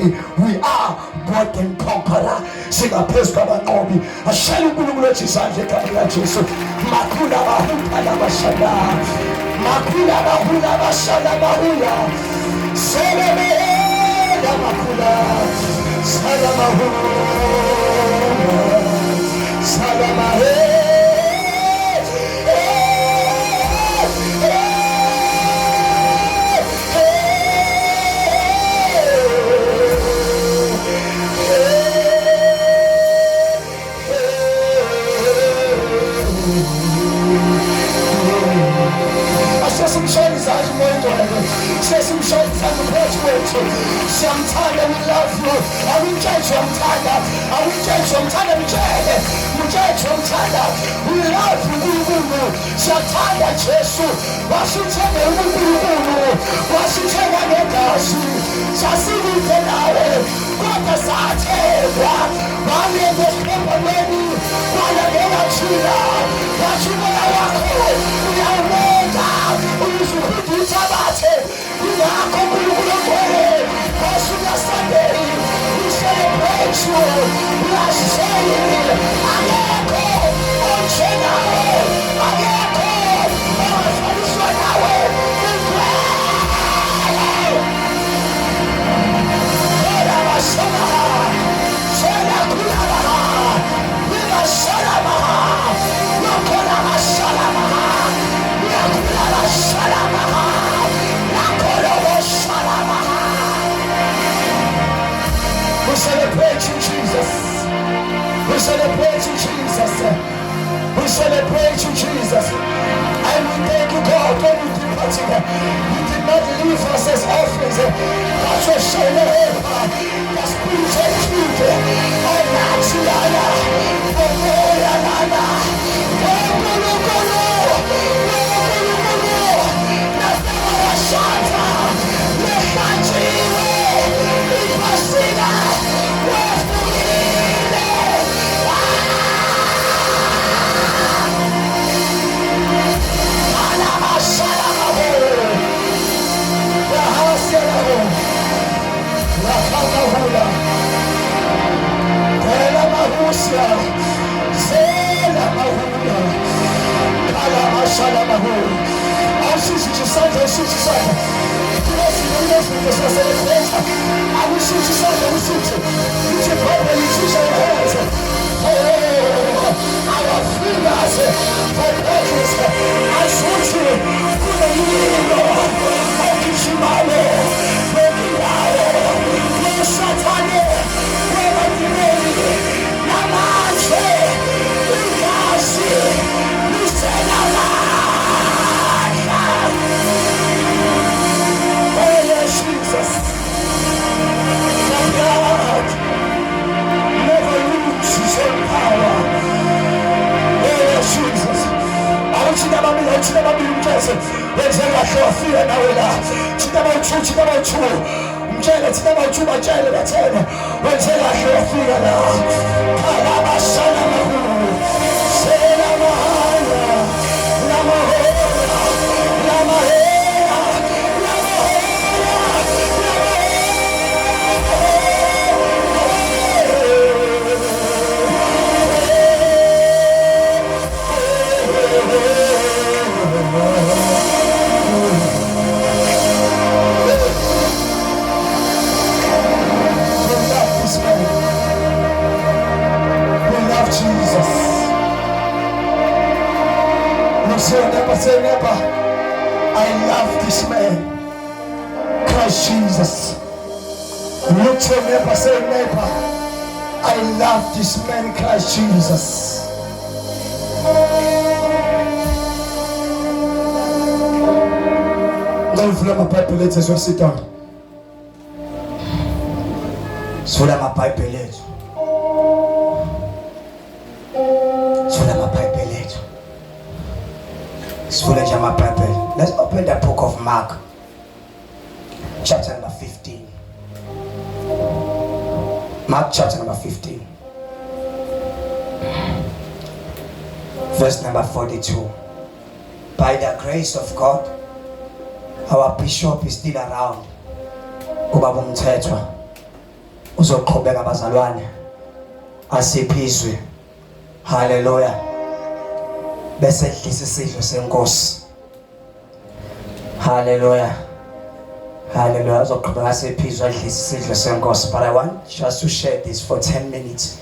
Egameni, we are more than conqueror, singaphezu kwabanqobi. Ashayele uNkulunkulu wethu izandla egameni likaJesu. Makhulu abahuta labashada, makhulu abahula abashada bahula selebela makhula salamahula salamahe. Sesimshayela izandla uMoya oNgcwele, sesimshayela izandla uphakathi kwethu. Siyamthanda, we love you. Awumtshele uyamthanda, awumtshele uyamthanda, mtshele, mtshele uyamthanda. We love you Nkulunkulu, siyathanda Jesu. Wasithengela uNkulunkulu, wasithenga ngegazi. Sasikude nawe kodwa sathengwa, walenza esiphambanweni, walandela thina, wathi umoya wakho uyawubeka ukuze uphinde uthabathe. Ingakho uNkulunkulu ongcwele wasuka Sunday, we celebrate you, we are saying akekho onjengawe, akekho ongafaniswa nawe. We celebrate you, Jesus. We celebrate you, Jesus. We celebrate you, Jesus. And we thank you, God, when you departed. You did not leave us as orphans, but you showed us the spiritual truth. Onathiyana, omoyanana, onkulunkulu, onkulunkulu, nasabawashata, lehlanjiwe, iphasika, wefukile. Our fingers for battles, asuthi kunomlilo ogijimayo nokilayo nosathane webadimoni namanje igazi lisenamandla. Oh yes, Jesus, the blood never loses its own power. Oh yes, Jesus. Awuthinta ababili, awuthinta ababili, umtshele wenze kahle wafika nawe la. Thinta abawu-two, thinta abawu-two, mtshele, thinta abawu-two, batshele, bathene wenze kahle wafika la. Kalabasana mahulu selamahaya lamahela lamahela lamahela. We love this man. We love Jesus. You say, neighbor, say, neighbor, I love this man, Christ Jesus. Look to your neighbor, say, neighbor, I love this man, Christ Jesus. Ngivula amaBhayibheli ethu as we sit down. Sivula amaBhayibheli ethu. Sivula amaBhayibheli ethu. Sivule nje amaBhayibheli. Let's open the book of Mark, chapter number 15. Mark chapter number 15. Verse number 42. By the grace of God, our bishop is still around. Ubaba uMthethwa. Uzoqhubeka bazalwane, asiphe izwi. Haleluya. Bese dlisa isidlo senkosi. Haleluya. Haleluya. Uzoqhubeka asiphe izwi, adlise isidlo senkosi. But I want just to share this for 10 minutes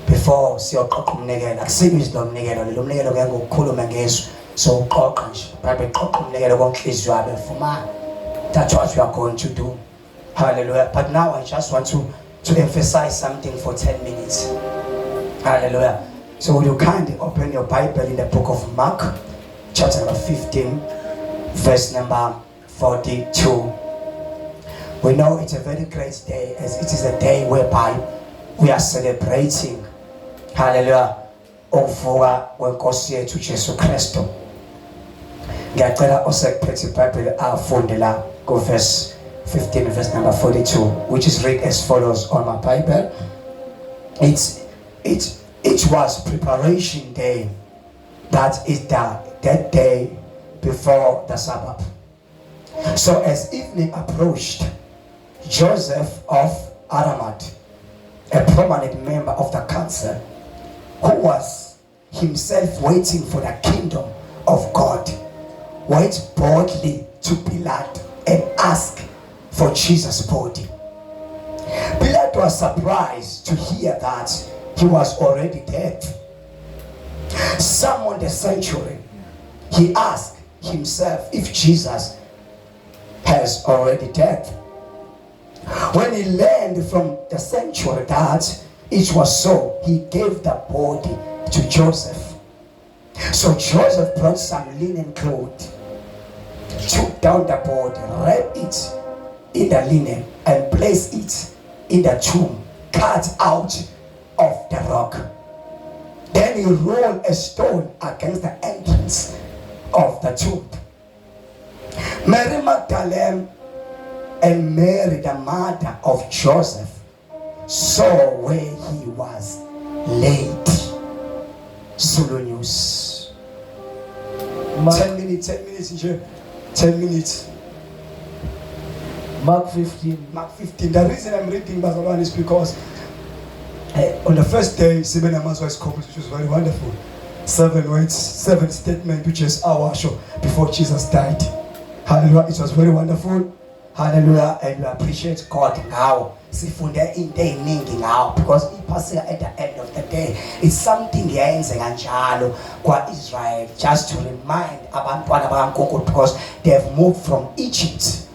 before siyoqoqa umnikelo. Akusibi izwi lomnikelo, lelo mnikelo ngeke ukukhulume ngezwi. So uqoqa nje. Bible qoqa umnikelo konhliziyo yabe vuma. That's what we are going to do. Hallelujah. But now I just want to emphasize something for 10 minutes. Hallelujah. So will you kindly open your Bible in the book of Mark, chapter number 15, verse number 42. We know it's a very great day, as it is a day whereby we are celebrating, hallelujah, ukuvuka kwenkosi yethu Jesu Kristu. Ngiyacela osekuphethe iBhayibheli afunde la ku verse 15 verse number 42, which is read as follows on my Bible. It was preparation day, that is the that day before the Sabbath. So as evening approached, Joseph of Arimathea, a prominent member of the council, who was himself waiting for the kingdom of God, went boldly to Pilate and asked for Jesus' body. Pilate was surprised to hear that he was already dead. Summoned the centurion, he asked himself if Jesus has already dead. When he learned from the sanctuary that it was so, he gave the body to Joseph. So Joseph brought some linen cloth, took down the body, wrapped it in the linen, and placed it in the tomb cut out of the rock. Then he rolled a stone against the entrance of the tomb. Mary Magdalene and Mary, the mother of Joseph, saw where he was laid. Zulu News. 10 minutes, 10 minutes nje. 10 minutes. Mark 15. Mark 15. The reason I'm reading bazalwane is because on the first day sibe namazwi ayisikhombisa, which was very wonderful. Seven words, seven statement which is awasho before Jesus died. Hallelujah. It was very wonderful. Hallelujah. And we appreciate God ngawo. Sifunde into eziningi ngawo because iphasika at the end of the day it's something yayenzeka njalo kwa-Israel, just to remind abantwana bakaNkulunkulu because they have moved from Egypt,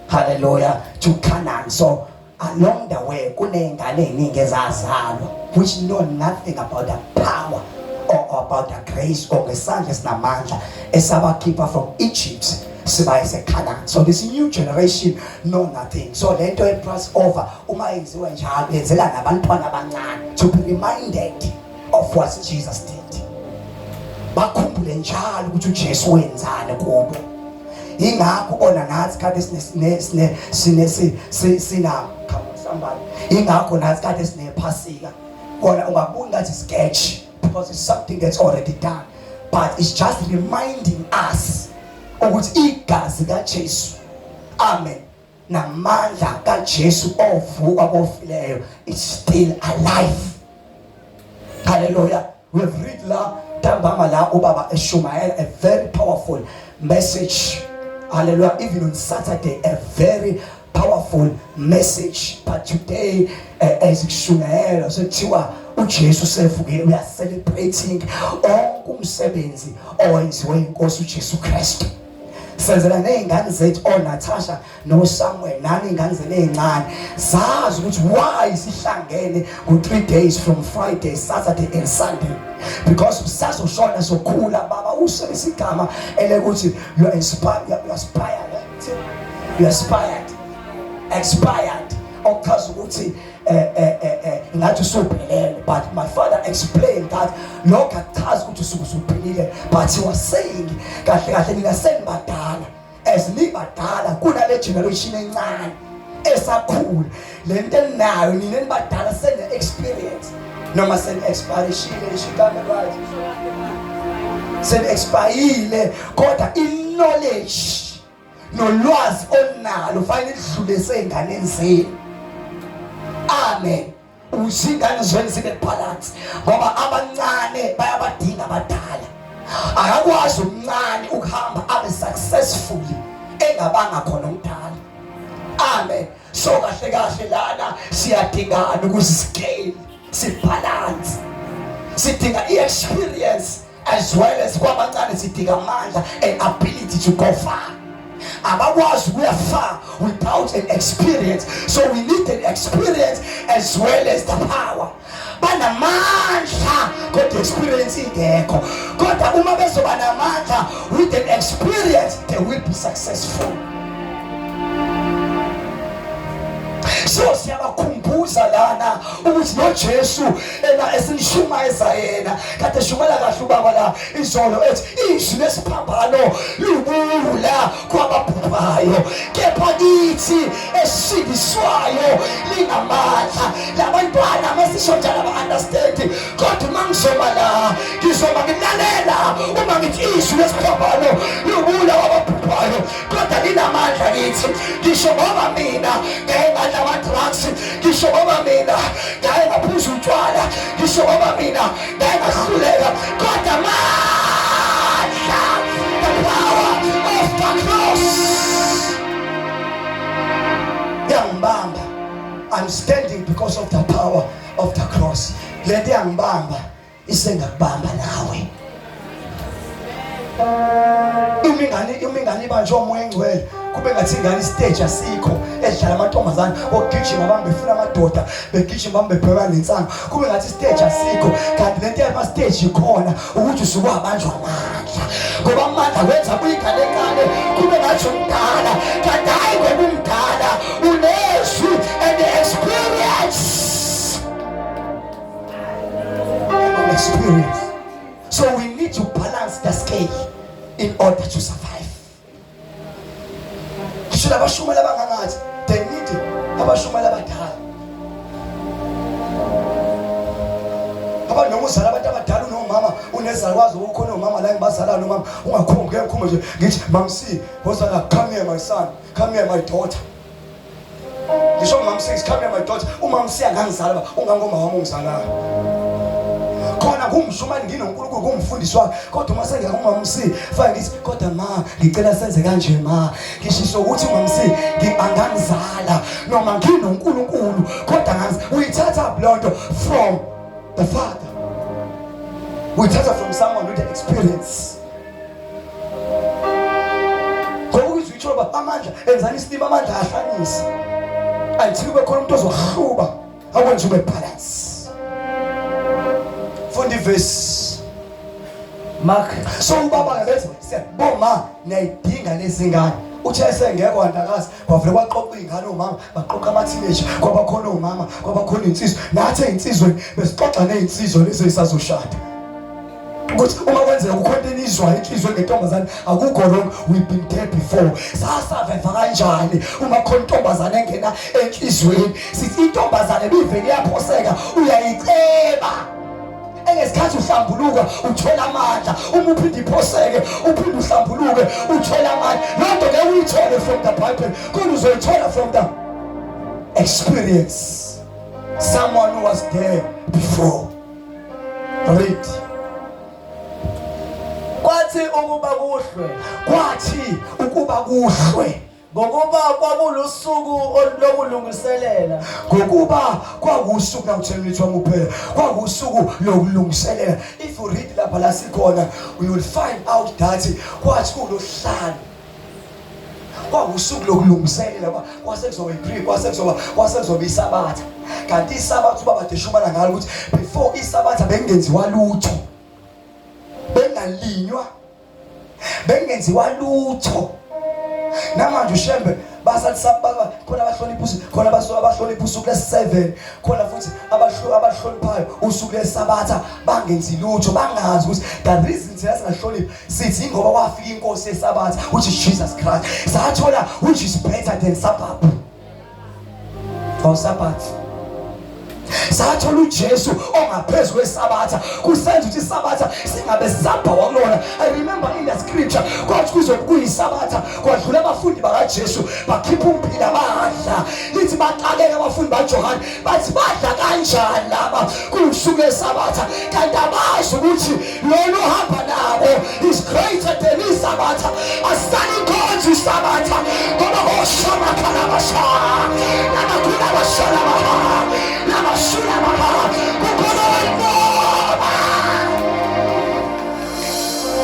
hallelujah, to Canaan. So along the way kuney'ngane ey'ningi ezazalwa which know nothing about the power or about the grace or ngesandla esinamandla esabakhipha from Egypt sibayise Canaan. So this new generation know nothing. So lento ye-Passover uma yenziwe njalo yenzela nabantwana abancane to be reminded of what Jesus did, bakhumbule njalo ukuthi uJesu wenzani kubo. Ingakho ubona nathi kade sine sine sine sine sina, come on somebody, ingakho nathi kade sinephasika. Kona ungabuki ngathi sketch because it's something that's already done, but it's just reminding us ukuthi igazi kaJesu, amen, namandla kaJesu ovuka kofileyo, it's still alive. Hallelujah. We have read la ntambama la ubaba eshumayela a very powerful message. Hallelujah. Even on Saturday, a very powerful message. But today, as kushumayela sekuthiwa uJesu sevukile, we are celebrating onke umsebenzi owenziwe inkosi uJesu Kristu. Senzela nezingane zethu oNatasha noSamuel nani ingane zenu ezincane zazi ukuthi why sihlangene ngo 3 days, from Friday, Saturday and Sunday, because sazoshona sokhula baba usebenzisa igama elekuthi you are inspired, you are inspired, you are inspired, expired, okuchaza ukuthi ngathi usuphelele. But my father explained that lokho akuchazi ukuthi usuke usuphelile, but he was saying kahle kahle nina senibadala, as nibadala kunale generation encane esakhula, lento enayo nina nibadala sene experience noma sene expirishile, ishikame right, sene expire, kodwa i knowledge nolwazi onalo fanele lidlule seyinganeni zenu. Amen. Uzingane zweni zibe balance ngoba abancane bayabadinga abadala. Akakwazi umncane ukuhamba abe successful engabanga khona umdala. Amen. So kahle kahle lana siyadingana ukuze scale sibalance. Sidinga i-experience as well as kwabancane sidinga amandla and ability to go far. Abakwazi ukuya far without an experience. So we need an experience as well as the power. Banamandla kodwa experience ingekho. Kodwa uma bezoba namandla with an experience they will be successful. So siyabakhumbuza lana ukuthi noJesu ena esinishumayeza yena kade shumela kahle ubaba la izolo ethi izwi lesiphambano lubula kwababhubhayo kepha kithi esindiswayo lingamandla. Labantwana masisho njalo aba-understand, kodwa uma ngizoba la ngizoba ngilalela uma ngithi izwi lesiphambano lubula kwababhubhayo kodwa linamandla kithi. Ngisho ngoba mina ngeke ngadla ama-drugs, ngisho ngoba mina ngake ngaphuza utshwala, ngisho ngoba mina ngake ngahluleka, kodwa amandla, the power of the cross yangibamba. I'm standing because of the power of the cross. Lento yangibamba isengakubamba nawe. Uma ingane ibanjwe umoya engcwele kube ngathi ingane istage asikho edlala amantombazane ogijima bambe befuna amadoda begijima bambe bebheka nensangu kube ngathi istage asikho, kanti lento yama stage ikhona ukuthi usuke wabanjwa amandla, ngoba amandla wenza kuyingane encane kube ngathi umdala, kanti hayi ngoba umdala unezwi and the experience. Experience. So we need to balance the scale in order to survive. Ngisho labashumela abangangathi they need abashumela abadala. Abantu noma uzala abantu abadala unomama unezalukwazi ukhona umama la ngibazala nomama ungakhumbi ke ngikhumbe nje ngithi mamsi wozala, come here my son, come here my daughter. Ngisho umama says come here my daughter, umama siyangangizala ba ungangoma wami ungizalayo. Khona ngumshumali nginoNkulunkulu ngumfundisi wakhe, kodwa uma sengiya kumama si fake ngithi kodwa ma ngicela senze kanje ma, ngishiso ukuthi umama si angangizala noma nginoNkulunkulu kodwa ngazi uyithatha lonto from the father, uyithatha from someone with the experience. Ngoba ukuzwa itsho ba amandla enzani isilima, amandla ahlanyisa until kube khona umuntu ozohluba akwenze ube balance. Funda ivesi Mark. So ubaba ke bethi boma niyayidinga lezi ngane, uthe esengekho andakazi kwavele kwaqoqa iy'ngane omama baqoqa ama-teenage, kwaba khona omama kwaba khona iy'nsizwa, nathi ey'nsizweni besixoxa ney'nsizwa lezi ey'sazoshada ukuthi uma kwenzeka kukhona into enizwayo inhliziyo ngentombazane akukho wrong, we've been there before. Sasaveva kanjani uma khona intombazane engena enhliziyweni? Sithi intombazane bivele iyaphoseka, uyayiceba engesikhathi uhlambuluka uthola amandla, uma uphinde iphoseke uphinde uhlambuluke uthola amandla. Loo nto ke uyithole from the Bible, kodwa uzoyithola from the experience, someone who was there before. Read. Kwathi ukuba kuhlwe, kwathi ukuba kuhlwe, ngokuba kwakulusuku lokulungiselela, ngokuba kwakusuku nawuthela wami uphela, kwakusuku lokulungiselela. If you read lapha la sikhona, you will find out that kwathi kulosihlanu kwakusuku lokulungiselela, kwase kuzoba i-pre kwase kuzoba isabatha. Kanti isabatha ubaba deshumana ngalo ukuthi before isabatha bengenziwa lutho, bengalinywa, bengenziwa lutho. Namanje uShembe basathi sababa khona abahlonipha usuku, khona abahlonipha usuku lesi-7, khona futhi abahloniphayo usuku lesabatha, bangenzi lutho, bangazi ukuthi the reason thina singahloniphi sithi ingoba kwafika inkosi yesabatha which is Jesus Christ, sathola which is better than Sabbath or Sabbath. Sathola uJesu ongaphezulu kwesabatha, kusenza ukuthi isabatha singabe sisabhawa kulona. I remember in the scripture kwathi kuzobe kuyisabatha kwadlula abafundi bakaJesu bakhipha umphila badla. Lithi baxakeka abafundi baJohane bathi badla kanjani laba kuwusuku lesabatha kanti abazi ukuthi lona ohamba nabo is greater than isabatha. Asalikhonzi isabatha ngoba oshamakhalabasha namakhulabashalabaha namashulabaha kukhona owanqoba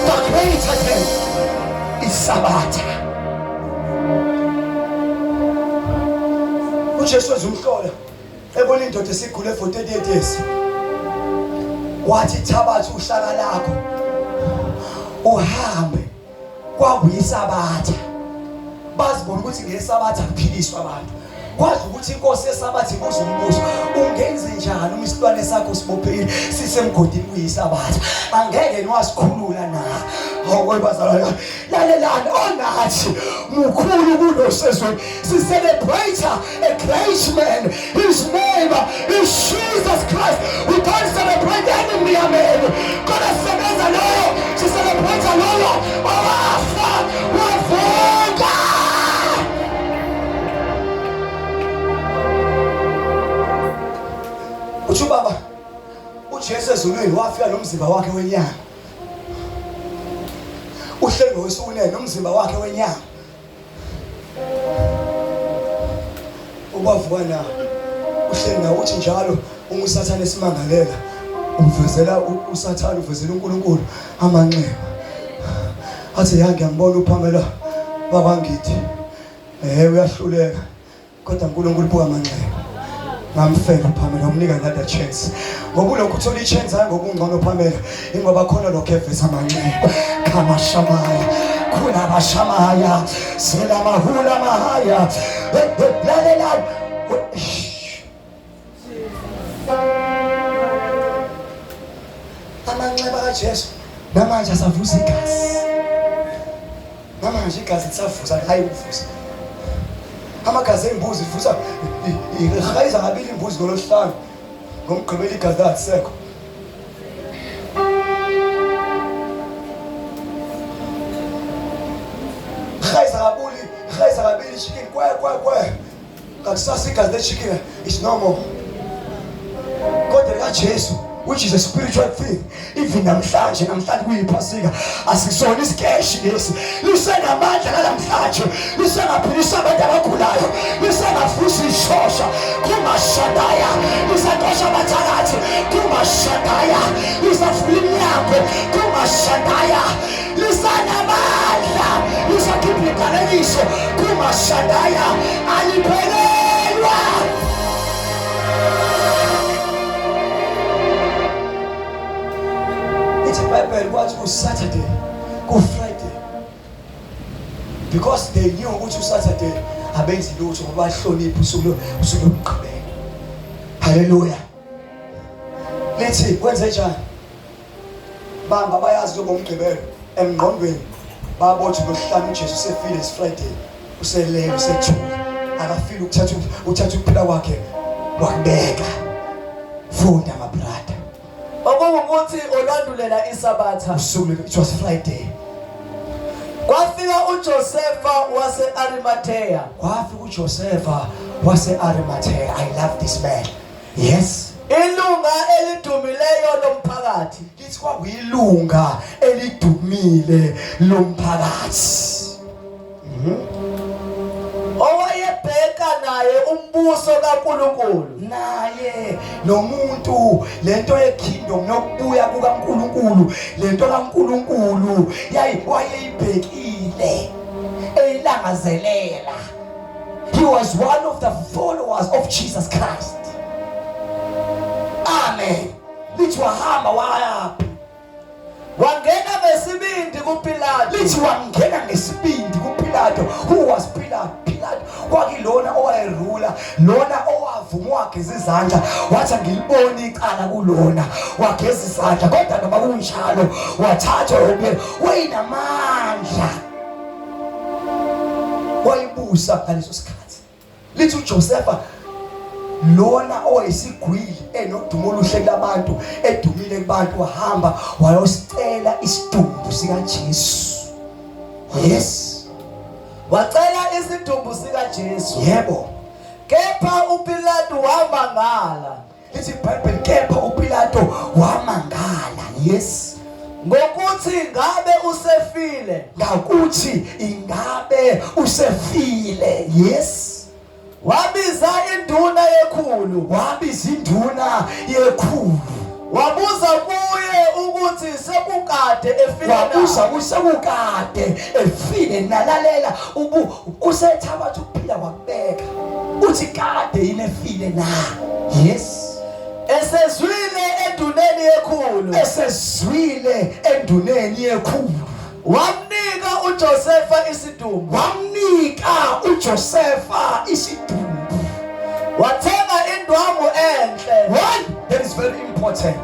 the greater than isabatha. uJesu wenza umhlola ebona indoda esigule for 38 years wathi thabatha uhlaka lakho uhambe. Kwakuyisabatha, bazibona ukuthi ngesabatha kuphiliswa abantu. Kwazi ukuthi inkosi yesabatha ibuza umbuzo, ungenze njani uma isilwane sakho sibophekile sisemgodini kuyisabatha? Angeke niwasikhulula na? Hawu bazalwane, lalelani, onathi mukhulu kunosezweni. Si celebrate a great man. His name is Jesus Christ. We don't celebrate any mere man. Kodwa sisebenza loyo, si celebrate loyo owafa wavuka. Uthi ubaba uJesu ezulwini wafika nomzimba wakhe wenyama. Uhleli ngowesokunene nomzimba wakhe wenyama. Ukwavuka na uhleli nawo uthi njalo uma usathane esimangalela uvezela usathane uvezela uNkulunkulu amanxeba athi ya ngiyambona uPamela wakwangithi eh uyahluleka kodwa uNkulunkulu buka amanxeba ngamfela uPamela umnika another chance ngoba ulokhu uthola i-chance hayi ngoba ungcono Pamela ingoba khona lokho eveza amanxeba khamashamaya khulabashamaya selamahula mahaya lalelani amanxeba kaJesu namanje asavusa igazi namanje igazi lisavusa hayi ukuvusa amagazi embuzi ivusa ihayiza kabili imbuzi ngolosihlanu ngomgqibelo igazi lalisekho hayiza kabuli hayiza kabili chicken kwe kwe kwe ngakusasa igazi le-chicken is normal kodwa likaJesu which is a spiritual thing even namhlanje namhlanje kuyiphasika asisona isikeshi lesi lisenamandla namhlanje lisengaphilisa abantu abagulayo lisengavusa ishosha kumashandaya lisaxosha abathakathi kumashandaya lisavula iminyango kumashandaya lisanamandla lisakhipha iqalekiso kumashandaya aliphelelwa. Ithi iBhayibheli kwathi ku-Saturday ku-Friday because they knew ukuthi uSaturday abenzi lutho ngoba bahlonipha usuku usuku lomgqibelo. Haleluya. Lithi kwenze njani? Bamba bayazi kuzoba umgqibelo emngqondweni babothi ngosihlanu uJesu usefile is Friday uselele usethule akafile ukuthatha uthatha ukuphila kwakhe wakubeka. Funda my brother. Okuwukuthi olwandulela iSabatha. Usuku it was Friday. Kwafika uJosefa wase-Arimatheya. Kwafika uJosefa wase-Arimatheya. I love this man. Yes. Ilunga elidumileyo lomphakathi. Lithi kwakuyilunga elidumile lomphakathi. Owayebheka naye umbuso kaNkulunkulu. Naye nomuntu lento yekingdom yokubuya kukaNkulunkulu lento kaNkulunkulu yayi wayeyibhekile eyilangazelela. He was one of the followers of Jesus Christ. Amen. Lithi wahamba wayaphi? Wangena ngesibindi kuPilato. Lithi wangena ngesibindi kuPilato. Who was Pilato? Pilato kwakilona owayerula, lona owavuma wageza izandla, wathi angiliboni icala kulona, wageza izandla. Kodwa noma kunjalo wathathwa wobuyela, wayinamandla. Wayibusa ngaleso sikhathi. Lithi uJosefa Lona owayesigwili enodumo oluhle kulabantu, edumile kubantu, wahamba wayosicela isidumbu sikaJesu. Yes. Wacela isidumbu sikaJesu. Yebo. Kepha uPilatu wamangala. Lithi iBhayibheli kepha uPilato wamangala. Yes. Ngokuthi ngabe usefile. Ngakuthi ingabe usefile. Yes. Wabiza induna yekhulu. Wabiza induna yekhulu. Wabuza kuye ukuthi sekukade efile na. Wabuza kusekukade efile nalalela ubu usethabatha ukuphila kwakubeka. Uthi kade yini efile na? Yes. Esezwile enduneni yekhulu. Esezwile enduneni yekhulu. Wamnika uJosefa isidumbu. Wamnika uJosefa isidumbu. Wathenga indwangu enhle. One, that is very important.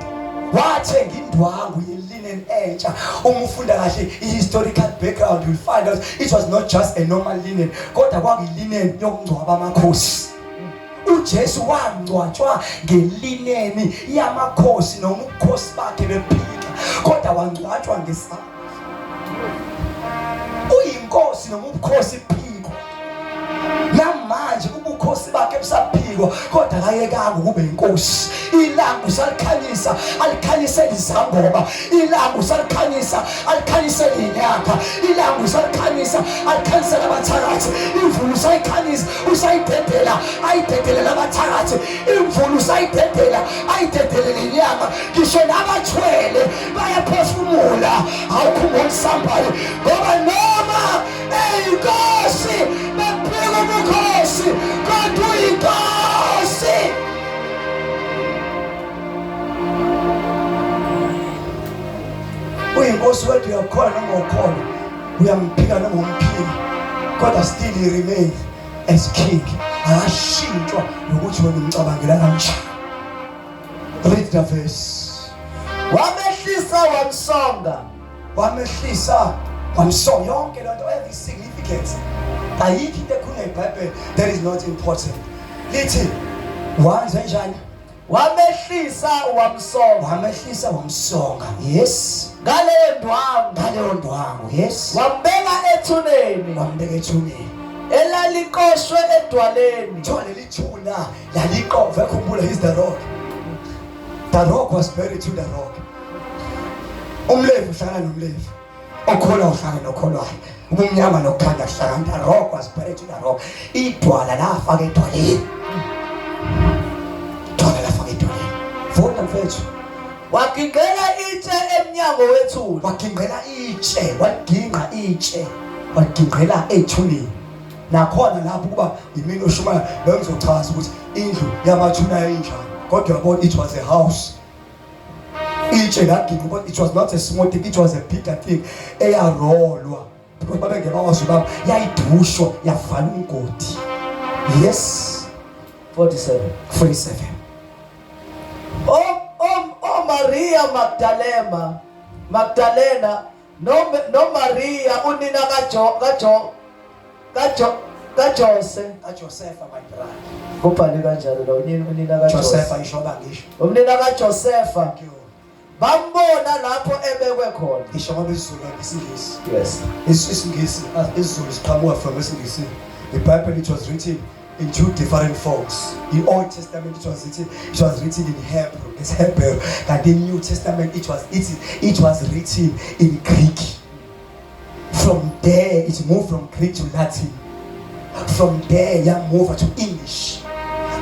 Wathenga indwangu yelinen entsha. Uma ufunda kahle i-historical background you'll find out it was not just a normal linen, kodwa kwakuyilinen yokungcwaba amakhosi. uJesu wangcwatshwa ngelineni yamakhosi noma ubukhosi bakhe bephika, kodwa wangcwatshwa ngesandla. Uyinkosi noma ubukhosi phikwa. Namanje ubukhosi bakhe busaphikwa, kodwa akayekanga ukube inkosi. Ilanga usalikhanyisa, alikhanyisele izangoma. Ilanga usalikhanyisa, alikhanyisele inyanga. Ilanga usalikhanyisa, alikhanyisele abathakathi. Imvula usayikhanyisa, usayidedela, ayidedelele abathakathi. Imvula usayidedela, ayidedelele inyanga. Ngisho nabathwele bayaphefumula. Awukhumbuli somebody ngoba noma eyinkosi bephika ubukhosi kodwa uyinkosi. Uyinkosi wethu, uyakholwa noma ukholwa, uyamphika noma umphika, kodwa still he remains as king. Akashintshwa nokuthi wena umcabangela kanjani. Read the verse. Wamehlisa wamsonga. Wamehlisa wamsonga. Yonke lento every significance. Ayikho into ekhulunywa iBhayibheli that is not important. Lithi wenze njani? Wamehlisa wamsonga. Wamehlisa wamsonga. Yes. Ngaleyo ndwangu. Ngaleyo ndwangu. Yes. Wambeka ethuneni. Wambeka ethuneni. Elaliqoshwe edwaleni. Kuthiwa leli thuna laliqove, khumbula he's the rock. The rock was buried to the rock. Umlevi uhlangana nomlevi. Okholwa uhlangana nokholwayo. Ubumnyama nokukhanya kuhlangana. The rock was buried to the rock. Idwala lafaka edwaleni. Idwala lafaka edwaleni. Funda mfethu. Wagingqela itshe emnyango wethuna. Wagingqela itshe, waginqa itshe. Wagingqela ethuneni. Nakhona lapho kuba yimina oshumaya bengizochaza ukuthi indlu yamathuna yayinjani. Kodwa uyabona it was a house. Itshe laginqa but it was not a small thing, it was a bigger thing eyarolwa. Because babengekwazi ubaba yayidushwa yavala umgodi. Yes. 47. 47. O o o Maria Magdalena Magdalena no no Maria unina kaJo kaJo kaJo kaJose. KaJosefa my brother. Kubhale kanjalo la unina unina kaJose. Josefa isho bangisho. Umnina kaJosefa. Bambona lapho ebekwe khona. Ngisho ngoba isiZulu ngesingisi. Yes. IsiNgisi, isiZulu siqhamuka from esiNgisini. The Bible it was written in two different forms. The Old Testament it was written in Hebrew, it's Hebrew. And the New Testament it was written in Greek. From there it moved from Greek to Latin. From there ya move to English.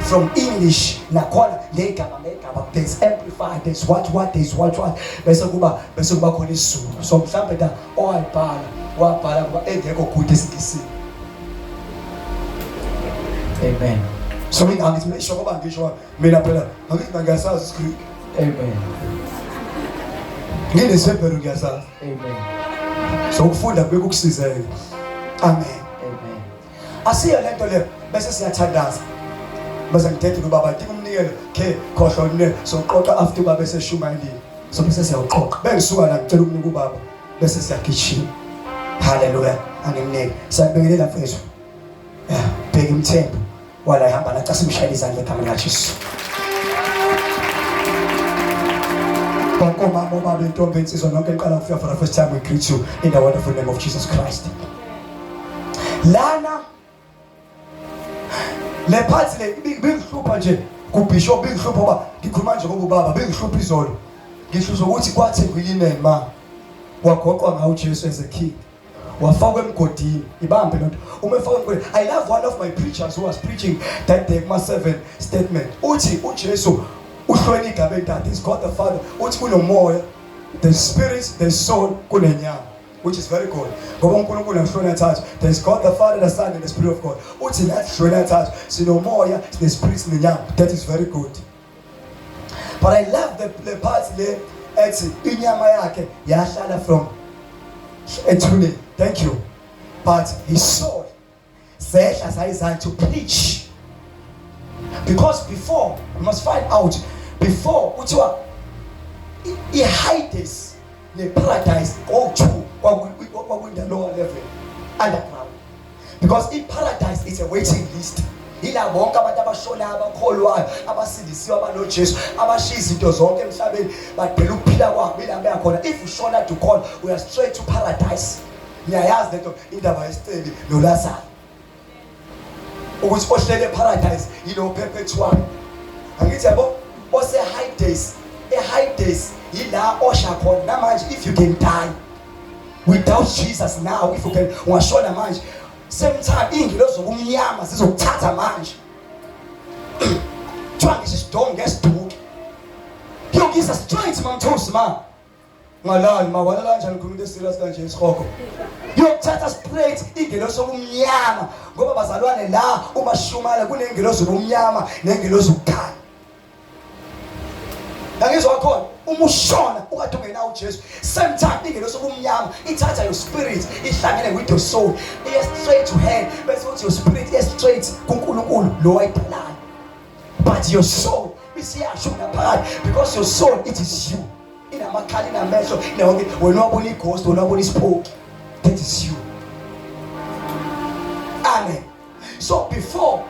From English nakhona ngegama ngegama there's amplified, there's what what, there's what what, bese kuba khona isiZulu. So mhlambe da owayibhala wabhala kuba engekho good esiNgisini. Amen. So mina angithi ngisho ngoba ngisho mina phela angithi mina ngiyasazi isiGreek. Amen. NginesiHebheru ngiyasazi. Amen. So ukufunda kube kukusizeke. Amen. Amen. Asiyo lento le bese siyathandaza. Bese ngidedela ubaba dinga umnikelo ke khohlwa umnikelo soqoqa after ubaba eseshumayelile. So bese siyawuqoqa. Bengisuka la ngicela ukunika ubaba bese siyagijima. Hallelujah. Angimnike. Siyabingelela mfethu. Yeah, bheka imthembu. Wala ihamba la casimshayela izandla egameni likaJesu. Bonke omama, obaba, intombi, insizwa nonke niqala ukufika for the first time we greet you in the wonderful name of Jesus Christ. Lana le part le ibingihlupha nje kubishop bingihlupha ngoba ngikhuluma nje ngoba ubaba bingihlupha izolo. Ngihlushwa ukuthi kwathengwa ilineni ma wagoqwa ngawo uJesu as a king. Wafakwa emgodini. Ibambe lento. Uma efakwa emgodini, I love one of my preachers who was preaching that day kuma 7 statement. Uthi uJesu uhlweni igama entathu. He's God the Father. Uthi kunomoya, the spirit, the soul, kunenyama. Which is very good. Ngoba uNkulunkulu ahlweni athathu. There is God the Father, the Son and the Spirit of God. Uthi nathi hlweni athathu. Sinomoya, sine spirit, sinenyama. That is very good. But I love the part le ethi inyama yakhe yahlala from ethuneni. Thank you. But his soul sehla sayizana to preach. Because before we must find out before kuthiwa i-Hades ne-paradise go to kwakwinda lower level underground. Because i-paradise is a waiting list. Yila bonke abantu abashonayo abakholwayo abasindisiwe abanoJesu abashiya izinto zonke emhlabeni badela ukuphila kwabo ila beya khona. If ushona to call we are straight to paradise. Niyayazi lento indaba yesicebi noLazaro. Ukuthi ohlele eparadise yilo perpetual. Angithi yabo ose Hades, eHades yila osha khona namanje if you can die without Jesus now if you can ungashona manje same time ingilozi zobumnyama zizokuthatha manje. Kuthiwa ngisho isidongo ngesiduke. Kuyokuyisa straight mamthusi ma. Ngalali ma walala kanjani khuluma into eserious kanje isihogo. Yokuthatha straight ingelosi obumnyama ngoba bazalwane la uma shumala kunengelosi obumnyama nengelosi ukukhanya. Ngangizwa khona uma ushona ukade ungenawo uJesu same time ingelosi obumnyama ithatha your spirit ihlangene with your soul iye straight to hell bese uthi your spirit iye straight kuNkulunkulu lo wayidalayo. But your soul isiyasho ngaphakathi because your soul it is you. Inamakhala inamehlo inawonke wena wabona ighost wena wabona isiphoki. That is you. Amen. So before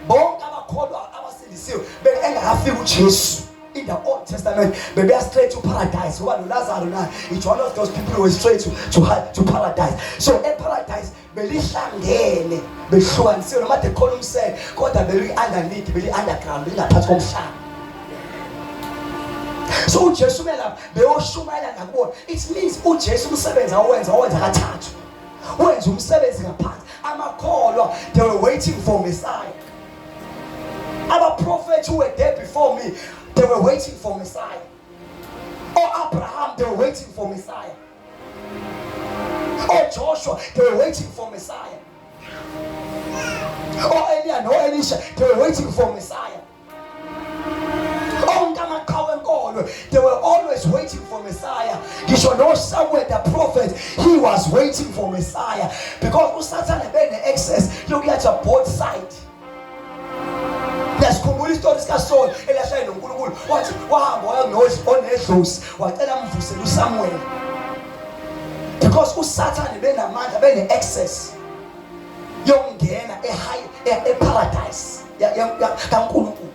bonke abakholwa abasindisiwe engakafiki uJesu in the Old Testament bebeya straight to paradise ngoba noLazaro naye is one of those people who went straight to paradise. So e paradise belihlangene behlukanisiwe noma de khona umsele kodwa beli underneath beli underground belingaphansi komhlaba. So uJesu melapha beyoshumayela ngakubona. It means uJesu umsebenzi awenza wawenza kathathu. Wenza umsebenzi ngaphansi. Amakholwa they were waiting for Messiah. Abaprofeti who were there before me they were waiting for Messiah. Oh Abraham they were waiting for Messiah. Oh Joshua they were waiting for Messiah. Oh Eliya no Elisha they were waiting for Messiah. Onke amaqhawe enkolo they were always waiting for Messiah. Ngisho no Samuel the prophet he was waiting for Messiah because uSathane bene access yokuyacha both side. Yasikhumbula isitori sikaSaul elahlale noNkulunkulu wathi wahamba waya onedlozi wacela amvusele uSamuel because uSathane benamandla bene access yokungena eparadise kaNkulunkulu.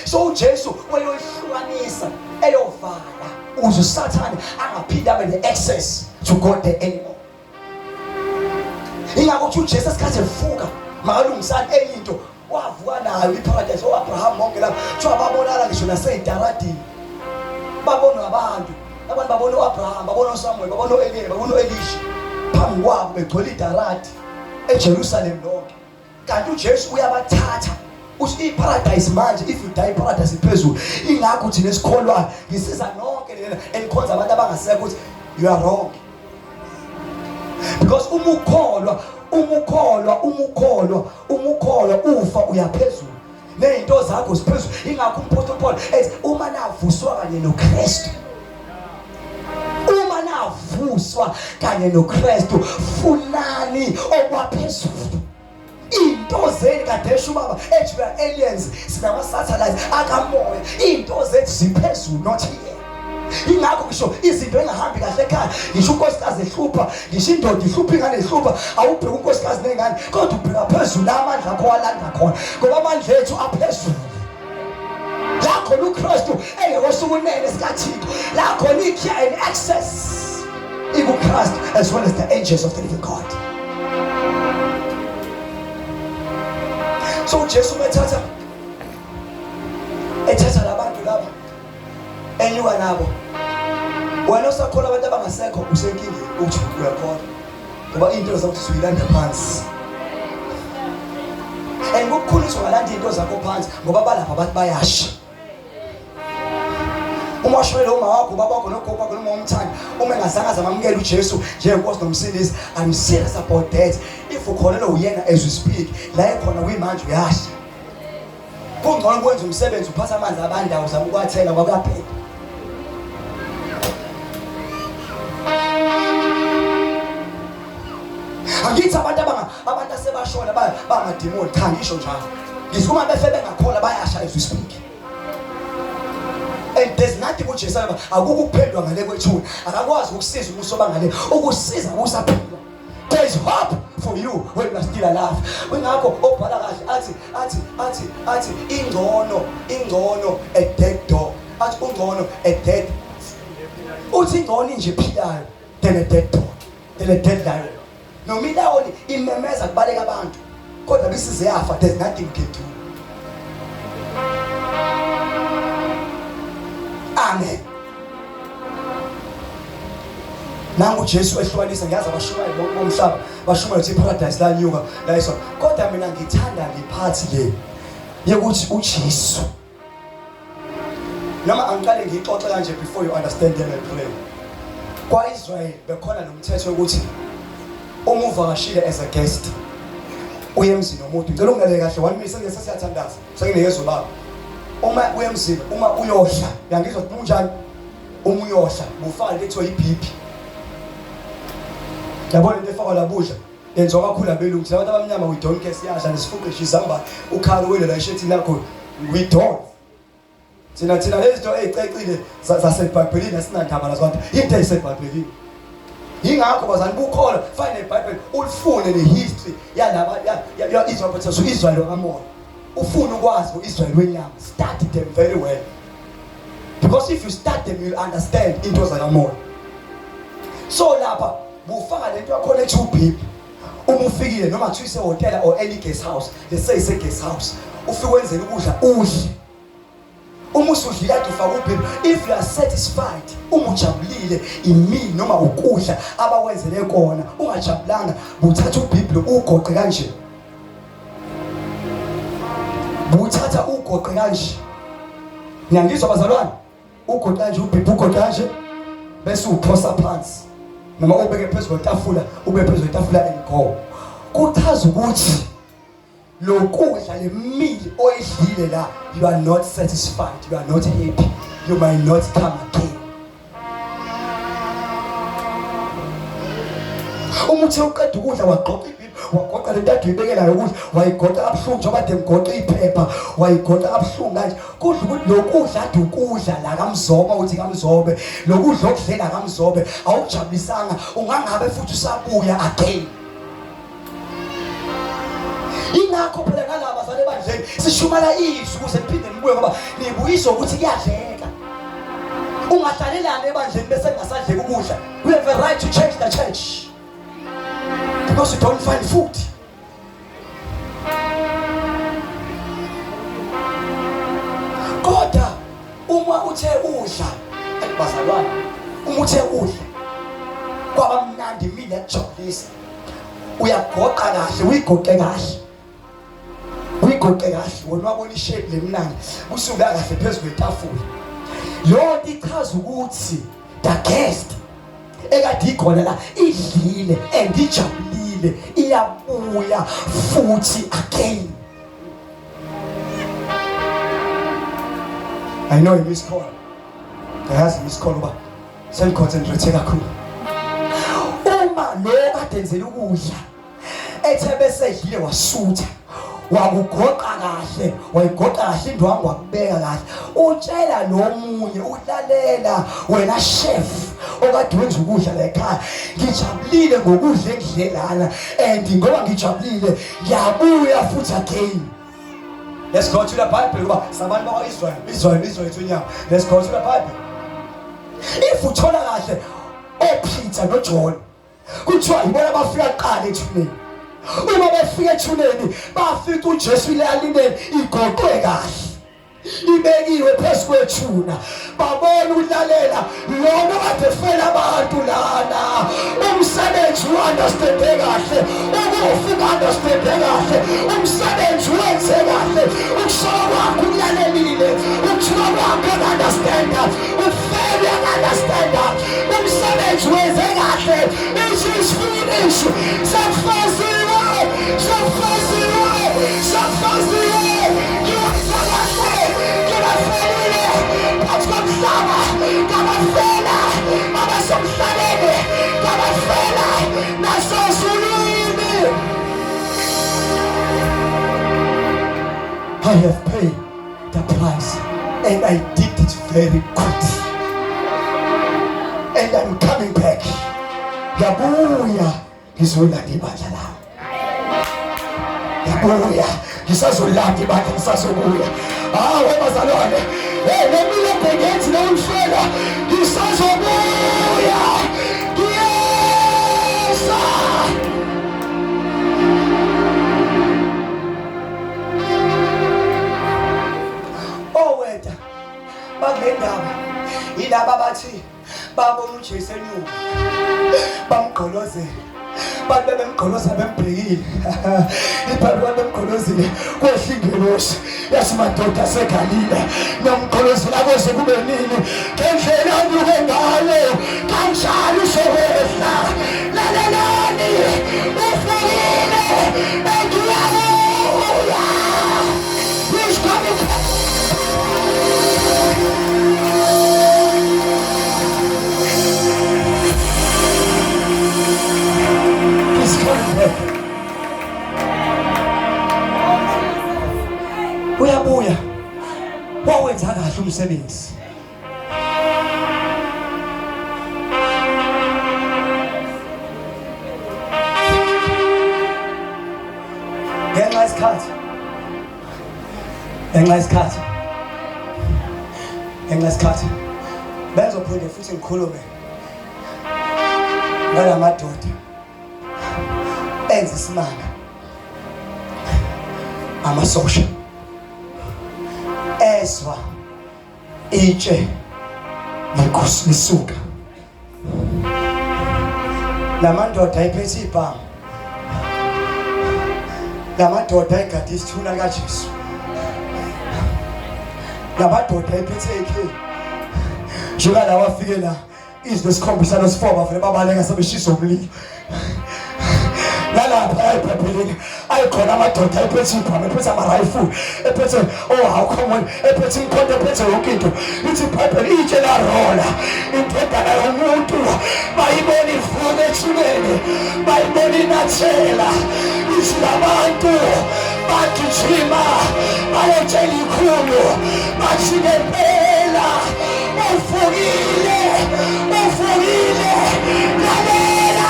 So uJesu wayoyihlukanisa eyovala ukuze uSathane angaphinde abe ne-access to God there anymore. Ingakho uthi uJesu esikhathi evuka makalungisani enye into wavuka nayo iparadise oAbraham bonke lapho kuthiwa babonala ngisho naseyitaradini babonwa abantu abantu babona uAbraham babona uSamuel babona uEliya babona uElisha phambi kwabo begcwele idaradi eJerusalem lonke. Kanti uJesu uyabathatha uthi iparadise manje if you die paradise iphezulu. Ingakho thina esikholwayo ngisiza nonke lena enikhonza abantu abangasekho ukuthi you are wrong. Because uma ukholwa uma ukholwa uma ukholwa uma ukholwa ufa uyaphezulu nezinto zakho ziphezulu. Ingakho umpostoli Paul ethi uma navuswa kanye noKristu uma navuswa kanye noKristu funani okwaphezulu. Into zenu kade esho ubaba ethi we are aliens sinama satellites akamoya into zethu ziphezulu not here. Ingakho ngisho izinto engahambi kahle ekhaya, ngisho unkosikazi ehlupha, ngisho indoda ihlupha, ingane ihlupha, awubheki unkosikazi nengane, kodwa ubheka phezulu amandla akho walanda khona, ngoba amandla ethu aphezulu. La khona uKristu engekosukunene sikaThixo, la khona ikhiya and access ikuChrist as well as the angels of the living God. So uJesu bethatha ethatha labantu laba enyuka nabo wena osakholwa abantu abangasekho usenkingeni uthi uyakholwa ngoba into zakho usuyilanda phansi and kukhulu ungalanda into zakho phansi ngoba balapha abantu bayasha uma washonela uma wakho ubaba wakho nogogo wakho noma umthanda uma engazange azamamukela uJesu njengenkosi nomsindisi I'm serious about that if ukholelwa uyena as we speak la ekhona kuyimanje uyasha Kungcono ukwenza umsebenzi uphatha amanzi abandawo uzama ukwathela ngoba kuyaphela. Angithi abantu abanga abantu asebashona bangadimoni cha ngisho njalo. Ngithi uma befe bengakhola bayasha as we speak. And there's nothing uJesu akukho ukuphendwa ngale kwethuna. Akakwazi ukusiza umuso bangale. Ukusiza kusaphila. There is hope for you when you are still alive. Kungakho obhala kahle athi athi athi athi ingcono ingcono a dead dog. Athi ungcono a dead. Uthi ingcono inje ephilayo than a dead dog, than a dead lion. Noma ilawoni imemeza kubaleka abantu kodwa bisize yafa there's nothing you can do. Amen. Nangu uJesu ehlukanisa ngiyazi abashumayeli bonke bomhlaba bashumayela ukuthi iparadise lanyuka la isona kodwa mina ngithanda ngiphathi le yokuthi uJesu noma angiqale ngiyixoxe kanje before you understand them and pray kwa-Israel bekhona nomthetho ukuthi uma uvakashile as a guest uye emzini womuntu ngicela ungilalele kahle one minute sengeke sesiyathandaza sengineyezwe baba uma uye emzini uma uyodla uyangizwa ukuthi kunjani uma uyodla bufaka lento ekuthiwa i-BP yabona into efakwa labudla yenziwa kakhulu abelungu thina abantu abamnyama we don't care siyadla nesifuqe nje izambane ukhala uwele la eshethini lakho we don't thina thina lezi zinto ezicecile zasebhayibhelini asinandaba nazo bantu into eyisebhayibhelini yingakho bazali bukholwa fane nebhayibheli ulifune nehistory yalaba ya-Israel but Israel wakamoya ufuna ukwazi ngo-Israel wenyama study them very well because if you start them you'll understand into zakamoya so lapha bufaka lento yakhona ethi ubhibhi uma ufikile noma kuthiwa isehhotela or any guest house let's say ise-guest house ufike wenzela ukudla udle uma usudlile ade ufaka ubhibhi if you are satisfied uma ujabulile imini noma ukudla abakwenzele kona ungajabulanga buthatha ubhibhi ugoqe kanje buthatha ugoqe kanje ngiyangizwa bazalwane ugoqe kanje ubhibhi ugoqe kanje bese uphosa phansi noma ubeke phezu kwetafula ube phezu kwetafula and go kuchaza ukuthi lokudla lemili oyidlile la you are not satisfied you are not happy you might not come again uma uthe uqeda ukudla wagqoka wagoqa lento ade uyibekelayo ukudla wayigoqa kabuhlungu njengoba de ngigoqa iphepha wayigoqa kabuhlungu kanje kudla ukuthi lokudla ade ukudla la kamzoba uthi kamzobe lokudla okudlela kamzobe awukujabulisanga ungangabe futhi usabuya again ingakho phela nalaba bazali ebandleni sishumala izwi ukuze niphinde nibuye ngoba nibuyiswa ukuthi kuyadleka ungahlalelani ebandleni bese kungasadleki ukudla we have a right to change the church because you don't find food kodwa uma uthe udla bazalwane uma uthe udla kwaba mnandi mina yakujabulisa uyagoqa kahle uyigoqe kahle uyigoqe kahle wena wabona ishape lemnandi usuka kahle phezu kwetafula yonke ichaza ukuthi the guest ekade ikhona la idlile and ijabulile iyabuya futhi again I know you miss call. Ngiyazi miss call uba sengiconcentrate kakhulu. Uma lo kade enzela ukudla ethe bese edlile wasutha. Wakugoqa kahle, wayigoqa kahle indwangu wakubeka kahle. Utshela lo munye ulalela wena chef okade wenza ukudla la ekhaya. Ngijabulile ngokudla engidle lana and ngoba ngijabulile ngiyabuya futhi again. Let's go to the Bible ngoba sabantu bakwa-Israel, Israel, Israel ethunyama. Let's go to the Bible. If uthola kahle oPeter noJohn kuthiwa yibona abafika kuqala ethuneni. Uma befika ethuneni bafica uJesu ilalinen igoqwe kahle. Ibekiwe phezu kwethuna babona ukulalela lona kade fela abantu lana umsebenzi u-understande kahle ukufa u-understande kahle umsebenzi wenze kahle ukusola kwakhe ukulalelile ukuthuka kwakhe uku-understanda ufele uku-understanda umsebenzi wenze kahle it is finished sekufeziwe sekufeziwe sekufeziwe ngiwenza kahle ngibafelile phansi komhlaba ngabafela abasemhlabeni ngabafela nasezulwini. I have paid the price and I did it very good and I'm coming back. Ngiyabuya ngizolanda ibandla lami. Ngiyabuya ngisazolanda ibandla ngisazobuya. Ah we bazalwane, hey le milo bhengenzi lomfela ngisazobuya. Ngiyeza. Oweda bakule ndaba yilaba bathi babona uJesu enyuka bamgqolozela bathi bebemgqoloza bembhekile ibhayibheli bathi bemgqolozile kwehla ingelosi yathi madoda asegalile nomgqolozela koze kube nini ngendlela anyuke ngayo kanjalo uzokwehla lalelani ufikile and uyabuya. He's coming back. He's coming back. Uyabuya. Wawenza kahle umsebenzi. Ngenxa yesikhathi. Ngenxa yesikhathi. Ngenxa yesikhathi. Benzophinde futhi ngikhulume ngalamadoda enza isimanga amasosha ezwa itshe lisuka lamandoda ayiphethe ibhamu lamadoda ayigade isithuna kaJesu lamadoda ayiphethe ikhe njengoba lawa afike la izwi lesikhombisa losifoba vele babaleka sebeshisa umlilo nalapha ayibhebhelile ayikhona amadoda ephethe ibhamu ephethe amarayifuli ephethe oh how come on ephethe imikhonto ephethe yonke into ithi ibhayibheli itshe larola indodana yomuntu bayibona ivuka ethuneni bayibona inathela ithi labantu bagijima bayotshela ikhulu bathi ngempela uvukile uvukile lalela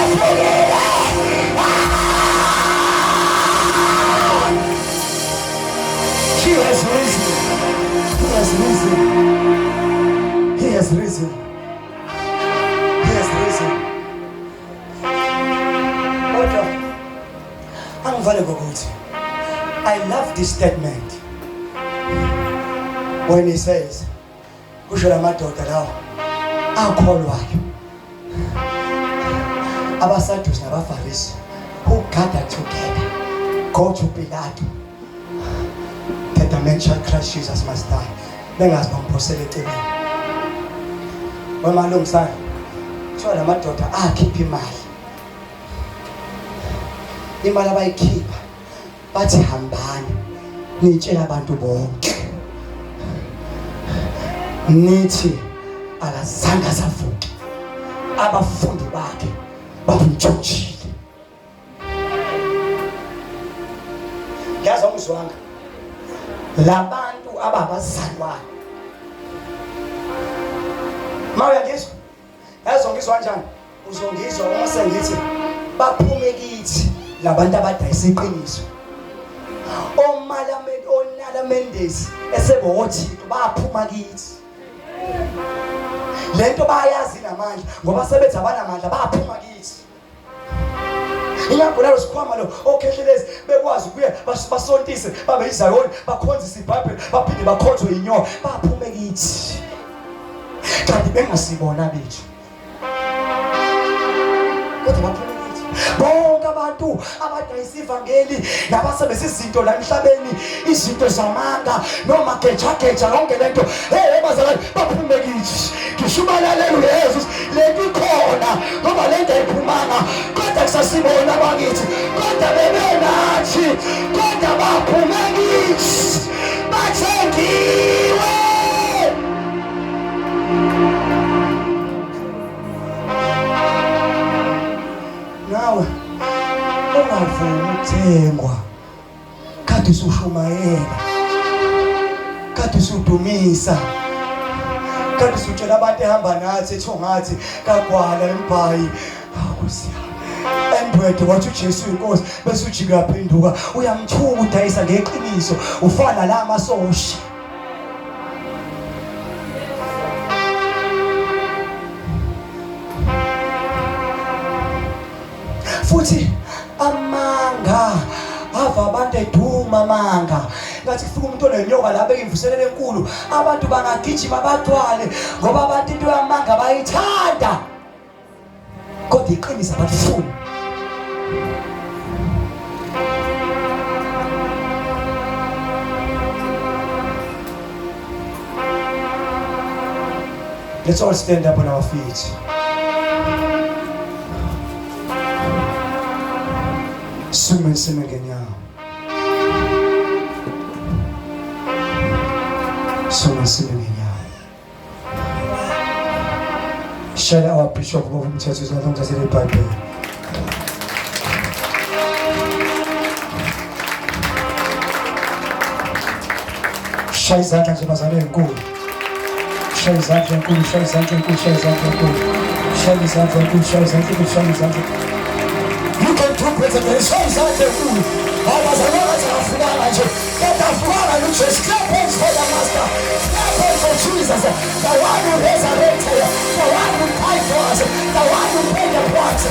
uvukile. He has risen. He has risen. He has risen. He has risen. Kodwa angivale ngokuthi I love this statement when he says kusho lamadoda lawa akholwayo abaSadusi nabaFarisi who gathered together go to Pilato that the man child Christ Jesus must die bengazi bamphosela ecebeni wemalungisana kuthiwa lamadoda akhipha imali imali abayikhipha bathi hambani nitshela abantu bonke nithi akazange asavuke abafundi bakhe babumtshontshile. Awungizwanga. Labantu ababazalwane. Mawuya ngizwa? Yazi ngizwa kanjani? Uzongizwa uma sengithi baphume kithi labantu abadayisa iqiniso. Omalamende onalamendesi esebothixo baphuma kithi. Lento bayazi namandla ngoba sebethi abanamandla baphuma kithi. Ingakho lalo sikhwama lo okhehlelezi bekwazi ukuya basontise babe izayoni bakhonzise iBhayibheli baphinde bakhonzwe inyoka baphume kithi. Kanti bengasibona bethu. Kodwa baphume kithi. Bonke abantu abadayisa ivangeli nabasebenzisa izinto la emhlabeni izinto zamanga noma gejageja yonke lento hey bazalwane baphume kithi ngisho ubalalela uYesu lento ikhona ngoba lento ayiphumanga kodwa kusasibona bakithi kodwa bebenathi kodwa baphume kithi bathengiwe. Nawe ungavumi ukuthengwa kade usushumayela, kade usudumisa, kade usutshela abantu ehamba nathi ethongathi kagwala embhayi awusiya endwede wathi uJesu inkosi bese ujika uyaphenduka uyamthuka udayisa ngeqiniso ufana la masosha. Futhi amanga ava abantu eduma amanga ngathi kufika umuntu onenyoka la beyimvuselelo enkulu abantu bangagijima bathwale ngoba abantu into yamanga bayithanda kodwa iqiniso abalifuni. Let's all stand up on our feet. Sume sime ngenyawo. Sume sime ngenyawo. Share our bishop ubaba umthetho izandla ngithathele iBhayibheli. Shaya izandla nje bazalwane enkulu. Shaya izandla enkulu, shaya izandla enkulu, shaya izandla enkulu. Shaya izandla enkulu, shaya izandla enkulu, shaya izandla. You can do better than shaya izandla enkulu. Abazalwane bathi afunanga nje. Kodwa afunanga uJesu. Clap hands for the master. Clap hands for Jesus. The one who resurrected. The one who died for us. The one who paid the price.